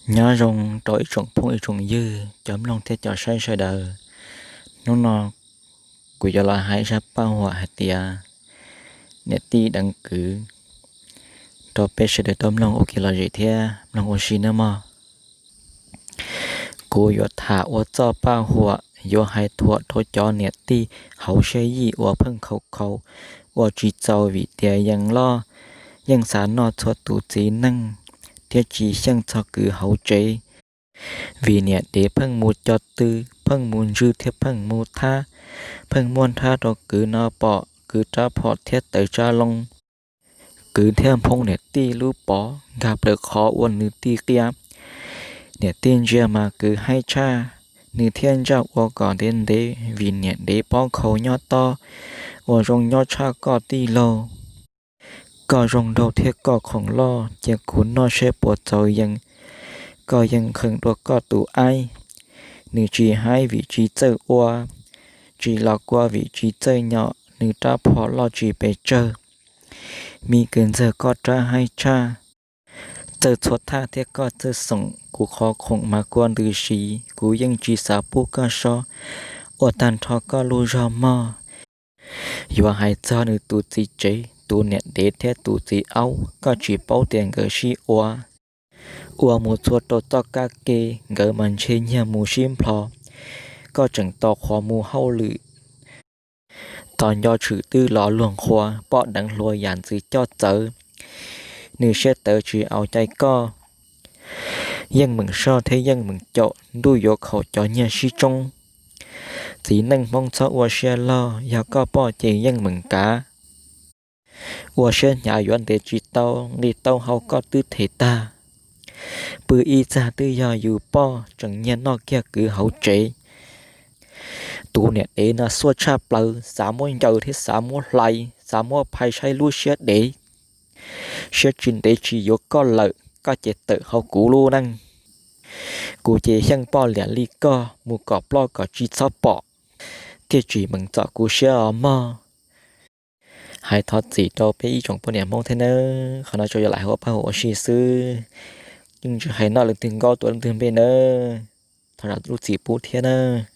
Nyob zoo rau ib tsoom phooj ib tsoom ywg cov mloog thiab cov saib sawv daws. Hnub no kuv yuav los hais zaj paj huam hais tias niam tij deev kwv rau peb sawv daws tau mloog ua kev lom zem thiab mloog ua si nawb mog. Kuv yuav tham ua txoj paj huam yuav hais thuam rau cov niam tij hauv siab yij uas pheej khaus khaus ua tsis txaus vim tias yeej loj, yeej xav noj txhua tus txiv neej thiab tsis xyeej txog kwv hauv tsev. Vim niam dev pheej mus cog tw, pheej mus ntswg thiab pheej mus thab, pheej muab nrhab rau kwv no pom kwv rab phom thiab tawv tsab loo. Kwv thiaj nphoo niam tij lub pov nkag plaws qhov uas nws tij qia. Niam tij ntsia mas kwv haib tshaj, nws thiaj ntsaj ua kom ntev ntev vim niam dev pob khaus nyob tob uas zoo nyob tshaj koj tij laug. Koj zoo nraug thiab koj khoom loj, cia kuv noj seb puas txaus yees, koj yeej khees dua koj tus aib. Nws tsis haib vim tsis txawj ua, tsis los kua vim tsis txawj nyom, nws rab phom loj tsis pes tsawg, me kawg ntxawg koj rab haib tshaj. Txawj txhua thaj thiab koj txawj xoom, kuv qhov khoom mas kua ntws si, kuv yeej tsis xav pub koj so, ua tag nrho koj lub zog mog. Yuav hais txog nws tus txiv tsev, tus niam dev thiab tus txiv aub, koj tsis paub tias nkawd sib ua, ua mus txhua rau txoj kab ke, nkawd mas ntshe nyiag mus sib nplho, koj tseem tos qhuav mus hauj lwm. Tos nco tshwm twb los luag nqhua, poj deev hlua yam ntxwv coj txawv, nws siab tawv tsis au cai koj. Yeej meem soj thiab yeej meem caum, ntuj yuav khaum cov nyiag sib tsoob. Txiv neej Hmoob txhob ua siab loj, yog koj poj ces yeej meem kav. Ua siab hnyav yuav ntev tsis tau, nqi taub hau koj twb them tag. Pw ib txag twb yog yus poj, tseem nyiag noj kiag kwv hauv tsev. Tus niam dev no xuaj tshaj plaws, xav muab ncaws thiab xav muab hlais, xav muab phais saib lub siab dev. Siab tsis ntev tsis yuav koj lawm, koj ces tawm hauv kuv lub neej. Kuv ces xyeej poj liam li koj, mus kom ploj kom tsis txhob pom, thiaj tsis meem txom kuv siab os mog. Hais thov txim rau peb ib tsoom poj niam Hmoob thiab nawb, qhov no tsuas yog lam hais ua paj huam ua si xwb, yeej tsis hais noj leej twg nkaub tuav leej twg npe nawb, thov zam lub txim pub thiab nawb.